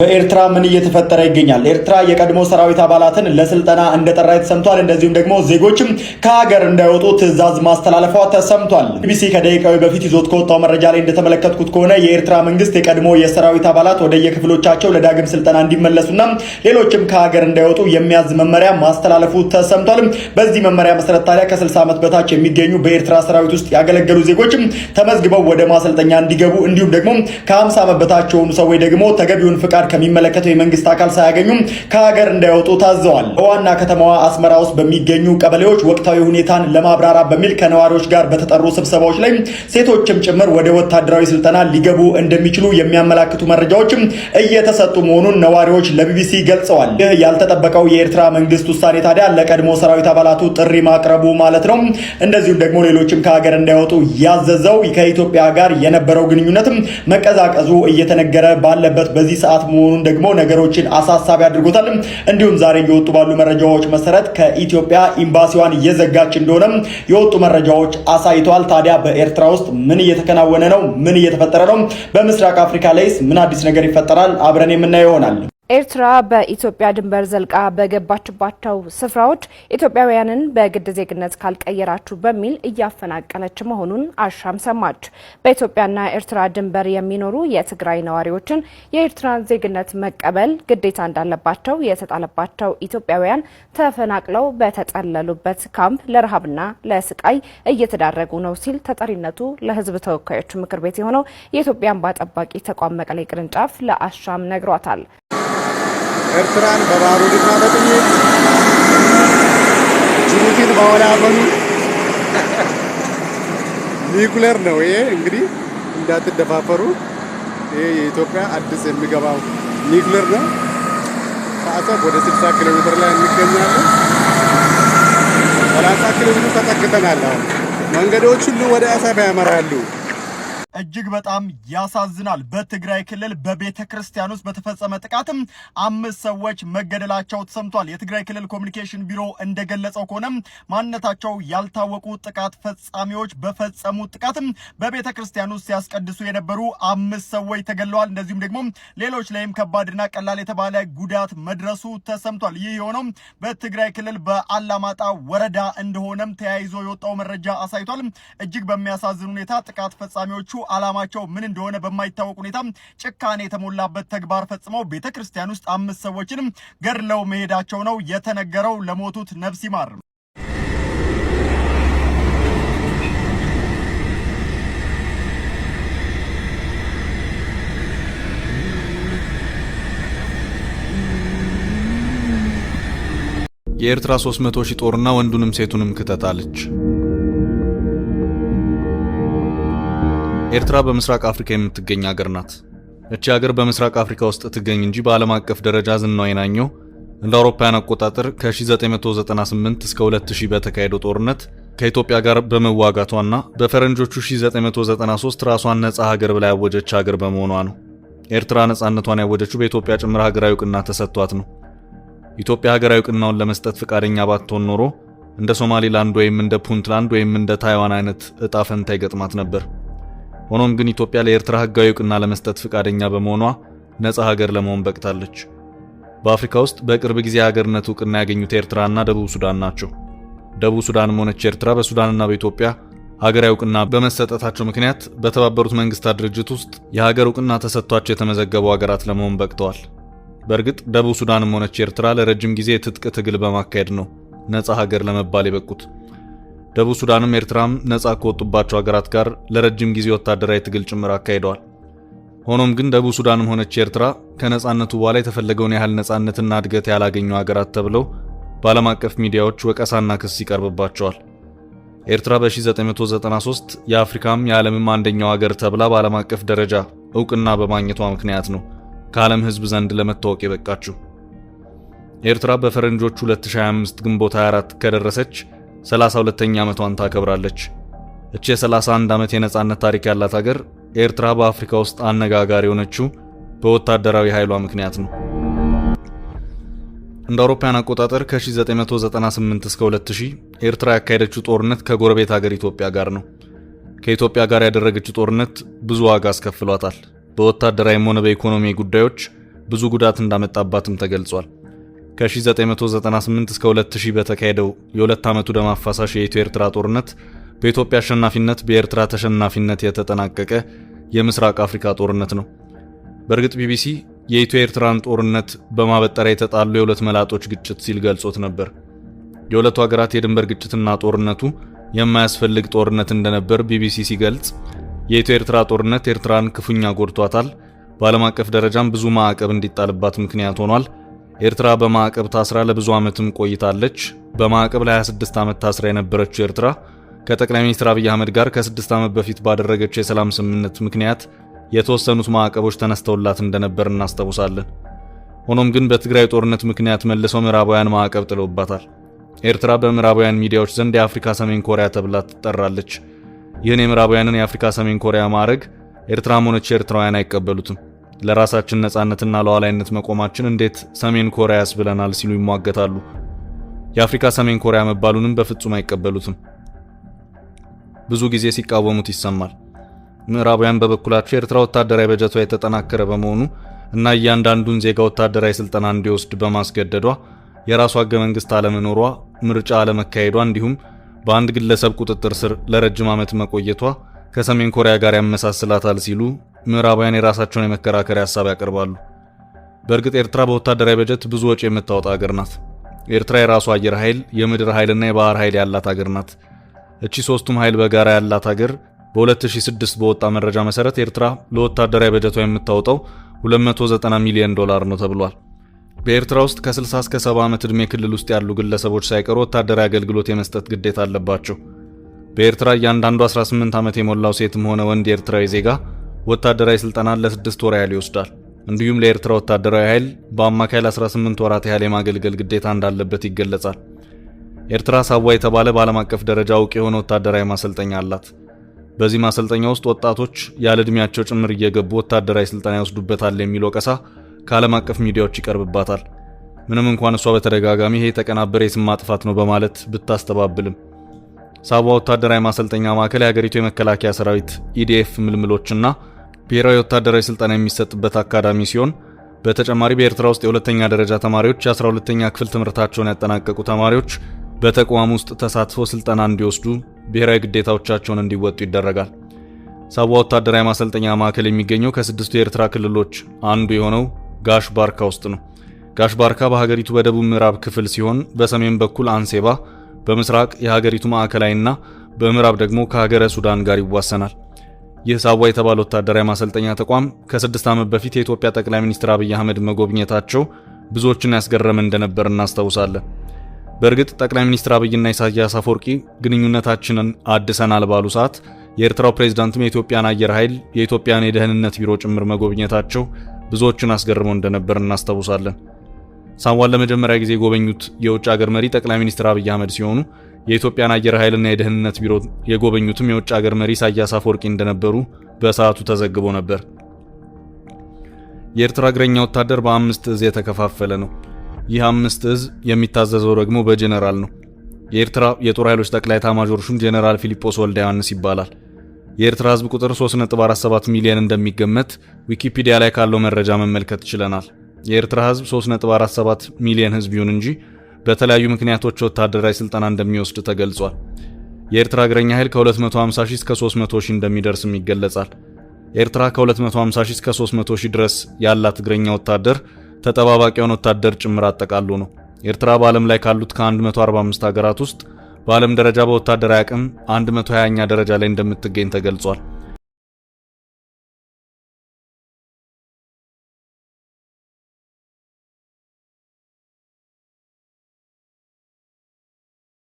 በኤርትራ ምን እየተፈጠረ ይገኛል? ኤርትራ የቀድሞ ሰራዊት አባላትን ለስልጠና እንደጠራ ተሰምቷል። እንደዚሁም ደግሞ ዜጎችም ከሀገር እንዳይወጡ ትዕዛዝ ማስተላለፏ ተሰምቷል። ቢቢሲ ከደቂቃዊ በፊት ይዞት ከወጣው መረጃ ላይ እንደተመለከትኩት ከሆነ የኤርትራ መንግስት የቀድሞ የሰራዊት አባላት ወደየክፍሎቻቸው ለዳግም ስልጠና እንዲመለሱና ሌሎችም ከሀገር እንዳይወጡ የሚያዝ መመሪያ ማስተላለፉ ተሰምቷል። በዚህ መመሪያ መሰረት ታዲያ ከ60 ዓመት በታች የሚገኙ በኤርትራ ሰራዊት ውስጥ ያገለገሉ ዜጎችም ተመዝግበው ወደ ማሰልጠኛ እንዲገቡ እንዲሁም ደግሞ ከ50 ዓመት በታች የሆኑ ሰዎች ደግሞ ተገቢውን ፍቃድ ከሚመለከተው የመንግስት አካል ሳያገኙ ከሀገር እንዳይወጡ ታዘዋል። በዋና ከተማዋ አስመራ ውስጥ በሚገኙ ቀበሌዎች ወቅታዊ ሁኔታን ለማብራራት በሚል ከነዋሪዎች ጋር በተጠሩ ስብሰባዎች ላይ ሴቶችም ጭምር ወደ ወታደራዊ ስልጠና ሊገቡ እንደሚችሉ የሚያመላክቱ መረጃዎችም እየተሰጡ መሆኑን ነዋሪዎች ለቢቢሲ ገልጸዋል። ይህ ያልተጠበቀው የኤርትራ መንግስት ውሳኔ ታዲያ ለቀድሞ ሰራዊት አባላቱ ጥሪ ማቅረቡ ማለት ነው። እንደዚሁም ደግሞ ሌሎችም ከሀገር እንዳይወጡ ያዘዘው ከኢትዮጵያ ጋር የነበረው ግንኙነትም መቀዛቀዙ እየተነገረ ባለበት በዚህ ሰዓት መሆኑን ደግሞ ነገሮችን አሳሳቢ አድርጎታል። እንዲሁም ዛሬ እየወጡ ባሉ መረጃዎች መሰረት ከኢትዮጵያ ኤምባሲዋን እየዘጋች እንደሆነም የወጡ መረጃዎች አሳይተዋል። ታዲያ በኤርትራ ውስጥ ምን እየተከናወነ ነው? ምን እየተፈጠረ ነው? በምስራቅ አፍሪካ ላይስ ምን አዲስ ነገር ይፈጠራል? አብረን የምናየው ይሆናል። ኤርትራ በኢትዮጵያ ድንበር ዘልቃ በገባችባቸው ስፍራዎች ኢትዮጵያውያንን በግድ ዜግነት ካልቀየራችሁ በሚል እያፈናቀለች መሆኑን አሻም ሰማች። በኢትዮጵያና ኤርትራ ድንበር የሚኖሩ የትግራይ ነዋሪዎችን የኤርትራን ዜግነት መቀበል ግዴታ እንዳለባቸው የተጣለባቸው ኢትዮጵያውያን ተፈናቅለው በተጠለሉበት ካምፕ ለረሃብና ለስቃይ እየተዳረጉ ነው ሲል ተጠሪነቱ ለሕዝብ ተወካዮች ምክር ቤት የሆነው የኢትዮጵያ እንባ ጠባቂ ተቋም መቀሌ ቅርንጫፍ ለአሻም ነግሯታል። ኤርትራን በባሩድና በጥይት፣ ጅቡቲን በወላፈኑ ኒኩሌር ነው። ይሄ እንግዲህ እንዳትደፋፈሩ። ይሄ የኢትዮጵያ አዲስ የሚገባው ኒኩሌር ነው። ከአሰብ ወደ 60 ኪሎ ሜትር ላይ እንገኛለን። 30 ኪሎ ሜትር ተጠግተናል። አሁን መንገዶች ሁሉ ወደ አሰብ ያመራሉ። እጅግ በጣም ያሳዝናል። በትግራይ ክልል በቤተ ክርስቲያን ውስጥ በተፈጸመ ጥቃትም አምስት ሰዎች መገደላቸው ተሰምቷል። የትግራይ ክልል ኮሚኒኬሽን ቢሮ እንደገለጸው ከሆነም ማንነታቸው ያልታወቁ ጥቃት ፈጻሚዎች በፈጸሙት ጥቃትም በቤተ ክርስቲያን ውስጥ ሲያስቀድሱ የነበሩ አምስት ሰዎች ተገድለዋል። እንደዚሁም ደግሞ ሌሎች ላይም ከባድና ቀላል የተባለ ጉዳት መድረሱ ተሰምቷል። ይህ የሆነው በትግራይ ክልል በአላማጣ ወረዳ እንደሆነም ተያይዞ የወጣው መረጃ አሳይቷል። እጅግ በሚያሳዝን ሁኔታ ጥቃት ፈጻሚዎቹ ዓላማቸው ምን እንደሆነ በማይታወቅ ሁኔታ ጭካኔ የተሞላበት ተግባር ፈጽመው ቤተ ክርስቲያን ውስጥ አምስት ሰዎችንም ገድለው መሄዳቸው ነው የተነገረው። ለሞቱት ነፍስ ይማር። የኤርትራ 300 ሺህ ጦርና ወንዱንም ሴቱንም ክተት አለች። ኤርትራ በምስራቅ አፍሪካ የምትገኝ ሀገር ናት። እቺ ሀገር በምስራቅ አፍሪካ ውስጥ ትገኝ እንጂ በዓለም አቀፍ ደረጃ ዝናዋ የናኘው እንደ አውሮፓውያን አቆጣጠር ከ1998 እስከ 2000 በተካሄደው ጦርነት ከኢትዮጵያ ጋር በመዋጋቷና በፈረንጆቹ 1993 ራሷን ነፃ ሀገር ብላ ያወጀች ሀገር በመሆኗ ነው። ኤርትራ ነፃነቷን ያወጀችው በኢትዮጵያ ጭምር ሀገራዊ እውቅና ተሰጥቷት ነው። ኢትዮጵያ ሀገራዊ እውቅናውን ለመስጠት ፈቃደኛ ባትሆን ኖሮ እንደ ሶማሊላንድ ወይም እንደ ፑንትላንድ ወይም እንደ ታይዋን አይነት እጣ ፈንታ ይገጥማት ነበር። ሆኖም ግን ኢትዮጵያ ለኤርትራ ህጋዊ እውቅና ለመስጠት ፈቃደኛ በመሆኗ ነፃ ሀገር ለመሆን በቅታለች። በአፍሪካ ውስጥ በቅርብ ጊዜ ሀገርነት እውቅና ያገኙት ኤርትራና ደቡብ ሱዳን ናቸው። ደቡብ ሱዳንም ሆነች ኤርትራ በሱዳንና በኢትዮጵያ ሀገራዊ እውቅና በመሰጠታቸው ምክንያት በተባበሩት መንግስታት ድርጅት ውስጥ የሀገር እውቅና ተሰጥቷቸው የተመዘገቡ ሀገራት ለመሆን በቅተዋል። በእርግጥ ደቡብ ሱዳንም ሆነች ኤርትራ ለረጅም ጊዜ የትጥቅ ትግል በማካሄድ ነው ነፃ ሀገር ለመባል የበቁት። ደቡብ ሱዳንም ኤርትራም ነፃ ከወጡባቸው ሀገራት ጋር ለረጅም ጊዜ ወታደራዊ ትግል ጭምር አካሂደዋል። ሆኖም ግን ደቡብ ሱዳንም ሆነች ኤርትራ ከነፃነቱ በኋላ የተፈለገውን ያህል ነፃነትና እድገት ያላገኙ ሀገራት ተብለው በዓለም አቀፍ ሚዲያዎች ወቀሳና ክስ ይቀርብባቸዋል። ኤርትራ በ1993 የአፍሪካም የዓለምም አንደኛው ሀገር ተብላ በዓለም አቀፍ ደረጃ እውቅና በማግኘቷ ምክንያት ነው ከዓለም ሕዝብ ዘንድ ለመታወቅ የበቃችው። ኤርትራ በፈረንጆቹ 2025 ግንቦት 24 ከደረሰች 32ኛ ዓመቷን ታከብራለች። እቺ የ31 ዓመት የነጻነት ታሪክ ያላት ሀገር ኤርትራ በአፍሪካ ውስጥ አነጋጋሪ የሆነችው በወታደራዊ ኃይሏ ምክንያት ነው። እንደ አውሮፓውያን አቆጣጠር ከ1998 እስከ 2000 ኤርትራ ያካሄደችው ጦርነት ከጎረቤት ሀገር ኢትዮጵያ ጋር ነው። ከኢትዮጵያ ጋር ያደረገችው ጦርነት ብዙ ዋጋ አስከፍሏታል። በወታደራዊም ሆነ በኢኮኖሚ ጉዳዮች ብዙ ጉዳት እንዳመጣባትም ተገልጿል። ከ1998 እስከ 2000 በተካሄደው የሁለት ዓመቱ ደም አፋሳሽ የኢትዮ ኤርትራ ጦርነት በኢትዮጵያ አሸናፊነት በኤርትራ ተሸናፊነት የተጠናቀቀ የምስራቅ አፍሪካ ጦርነት ነው። በእርግጥ ቢቢሲ የኢትዮ ኤርትራን ጦርነት በማበጠሪያ የተጣሉ የሁለት መላጦች ግጭት ሲል ገልጾት ነበር። የሁለቱ ሀገራት የድንበር ግጭትና ጦርነቱ የማያስፈልግ ጦርነት እንደነበር ቢቢሲ ሲገልጽ፣ የኢትዮ ኤርትራ ጦርነት ኤርትራን ክፉኛ ጎድቷታል፣ በዓለም አቀፍ ደረጃም ብዙ ማዕቀብ እንዲጣልባት ምክንያት ሆኗል። ኤርትራ በማዕቀብ ታስራ ለብዙ ዓመትም ቆይታለች። በማዕቀብ ለ26 ዓመት ታስራ የነበረችው ኤርትራ ከጠቅላይ ሚኒስትር አብይ አህመድ ጋር ከ6 ዓመት በፊት ባደረገችው የሰላም ስምምነት ምክንያት የተወሰኑት ማዕቀቦች ተነስተውላት እንደነበር እናስታውሳለን። ሆኖም ግን በትግራይ ጦርነት ምክንያት መልሰው ምዕራባውያን ማዕቀብ ጥለውባታል። ኤርትራ በምዕራባውያን ሚዲያዎች ዘንድ የአፍሪካ ሰሜን ኮሪያ ተብላ ትጠራለች። ይህን የምዕራባውያንን የአፍሪካ ሰሜን ኮሪያ ማዕረግ ኤርትራም ሆነች ኤርትራውያን አይቀበሉትም። ለራሳችን ነጻነትና ሉዓላዊነት መቆማችን እንዴት ሰሜን ኮሪያ ያስብለናል ሲሉ ይሟገታሉ። የአፍሪካ ሰሜን ኮሪያ መባሉንም በፍጹም አይቀበሉትም። ብዙ ጊዜ ሲቃወሙት ይሰማል። ምዕራባውያን በበኩላቸው የኤርትራ ወታደራዊ በጀቷ የተጠናከረ በመሆኑ እና እያንዳንዱን ዜጋ ወታደራዊ ስልጠና እንዲወስድ በማስገደዷ፣ የራሷ ሕገ መንግስት አለመኖሯ፣ ምርጫ አለመካሄዷ እንዲሁም በአንድ ግለሰብ ቁጥጥር ስር ለረጅም ዓመት መቆየቷ ከሰሜን ኮሪያ ጋር ያመሳስላታል ሲሉ ምዕራባውያን የራሳቸውን የመከራከሪያ ሀሳብ ያቀርባሉ። በእርግጥ ኤርትራ በወታደራዊ በጀት ብዙ ወጪ የምታወጣ ሀገር ናት። ኤርትራ የራሷ አየር ኃይል፣ የምድር ኃይልና የባህር ኃይል ያላት ሀገር ናት። እቺ ሶስቱም ኃይል በጋራ ያላት ሀገር በ2006 በወጣ መረጃ መሰረት ኤርትራ ለወታደራዊ በጀቷ የምታወጣው 290 ሚሊዮን ዶላር ነው ተብሏል። በኤርትራ ውስጥ ከ60 እስከ 70 ዓመት ዕድሜ ክልል ውስጥ ያሉ ግለሰቦች ሳይቀሩ ወታደራዊ አገልግሎት የመስጠት ግዴታ አለባቸው። በኤርትራ እያንዳንዱ 18 ዓመት የሞላው ሴትም ሆነ ወንድ የኤርትራዊ ዜጋ ወታደራዊ ስልጠናን ለ6 ወር ያህል ይወስዳል። እንዲሁም ለኤርትራ ወታደራዊ ኃይል በአማካይ ለ18 ወራት ያህል የማገልገል ግዴታ እንዳለበት ይገለጻል። ኤርትራ ሳዋ የተባለ በዓለም አቀፍ ደረጃ እውቅ የሆነ ወታደራዊ ማሰልጠኛ አላት። በዚህ ማሰልጠኛ ውስጥ ወጣቶች ያለ ዕድሜያቸው ጭምር እየገቡ ወታደራዊ ስልጠና ይወስዱበታል የሚል ወቀሳ ከዓለም አቀፍ ሚዲያዎች ይቀርብባታል። ምንም እንኳን እሷ በተደጋጋሚ ይሄ የተቀናበረ የስም ማጥፋት ነው በማለት ብታስተባብልም፣ ሳዋ ወታደራዊ ማሰልጠኛ ማዕከል የሀገሪቱ የመከላከያ ሰራዊት EDF ምልምሎችና ብሔራዊ ወታደራዊ ስልጠና የሚሰጥበት አካዳሚ ሲሆን፣ በተጨማሪ በኤርትራ ውስጥ የሁለተኛ ደረጃ ተማሪዎች፣ የ12ኛ ክፍል ትምህርታቸውን ያጠናቀቁ ተማሪዎች በተቋም ውስጥ ተሳትፎ ስልጠና እንዲወስዱ ብሔራዊ ግዴታዎቻቸውን እንዲወጡ ይደረጋል። ሳዋ ወታደራዊ ማሰልጠኛ ማዕከል የሚገኘው ከስድስቱ የኤርትራ ክልሎች አንዱ የሆነው ጋሽ ባርካ ውስጥ ነው። ጋሽ ባርካ በሀገሪቱ በደቡብ ምዕራብ ክፍል ሲሆን በሰሜን በኩል አንሴባ፣ በምስራቅ የሀገሪቱ ማዕከላዊና በምዕራብ ደግሞ ከሀገረ ሱዳን ጋር ይዋሰናል። ይህ ሳዋ የተባለ ወታደራዊ ማሰልጠኛ ተቋም ከ6 ዓመት በፊት የኢትዮጵያ ጠቅላይ ሚኒስትር አብይ አህመድ መጎብኘታቸው ብዙዎችን ያስገረመ እንደነበር እናስታውሳለን። በእርግጥ ጠቅላይ ሚኒስትር አብይና ኢሳያስ አፈወርቂ ግንኙነታችንን አድሰናል ባሉ ሰዓት የኤርትራው ፕሬዝዳንትም የኢትዮጵያን አየር ኃይል፣ የኢትዮጵያን የደህንነት ቢሮ ጭምር መጎብኘታቸው ብዙዎችን አስገርመው እንደነበር እናስታውሳለን። ሳዋን ለመጀመሪያ ጊዜ የጎበኙት የውጭ ሀገር መሪ ጠቅላይ ሚኒስትር አብይ አህመድ ሲሆኑ የኢትዮጵያን አየር ኃይልና የደህንነት ቢሮ የጎበኙትም የውጭ ሀገር መሪ ኢሳያስ አፈወርቂ እንደነበሩ በሰዓቱ ተዘግቦ ነበር። የኤርትራ እግረኛ ወታደር በአምስት እዝ የተከፋፈለ ነው። ይህ አምስት እዝ የሚታዘዘው ደግሞ በጄኔራል ነው። የኤርትራ የጦር ኃይሎች ጠቅላይ ኤታማዦር ሹም ጄኔራል ፊሊጶስ ወልደ ዮሐንስ ይባላል። የኤርትራ ሕዝብ ቁጥር 3.47 ሚሊዮን እንደሚገመት ዊኪፒዲያ ላይ ካለው መረጃ መመልከት ችለናል። የኤርትራ ሕዝብ 3.47 ሚሊዮን ሕዝብ ይሁን እንጂ በተለያዩ ምክንያቶች ወታደራዊ ስልጠና እንደሚወስድ ተገልጿል። የኤርትራ እግረኛ ኃይል ከ250 ሺህ እስከ 300 ሺህ እንደሚደርስም ይገለጻል። ኤርትራ ከ250 ሺህ እስከ 300 ሺህ ድረስ ያላት እግረኛ ወታደር ተጠባባቂውን ወታደር ጭምር አጠቃሎ ነው። ኤርትራ በዓለም ላይ ካሉት ከ145 ሀገራት ውስጥ በዓለም ደረጃ በወታደራዊ አቅም 120ኛ ደረጃ ላይ እንደምትገኝ ተገልጿል።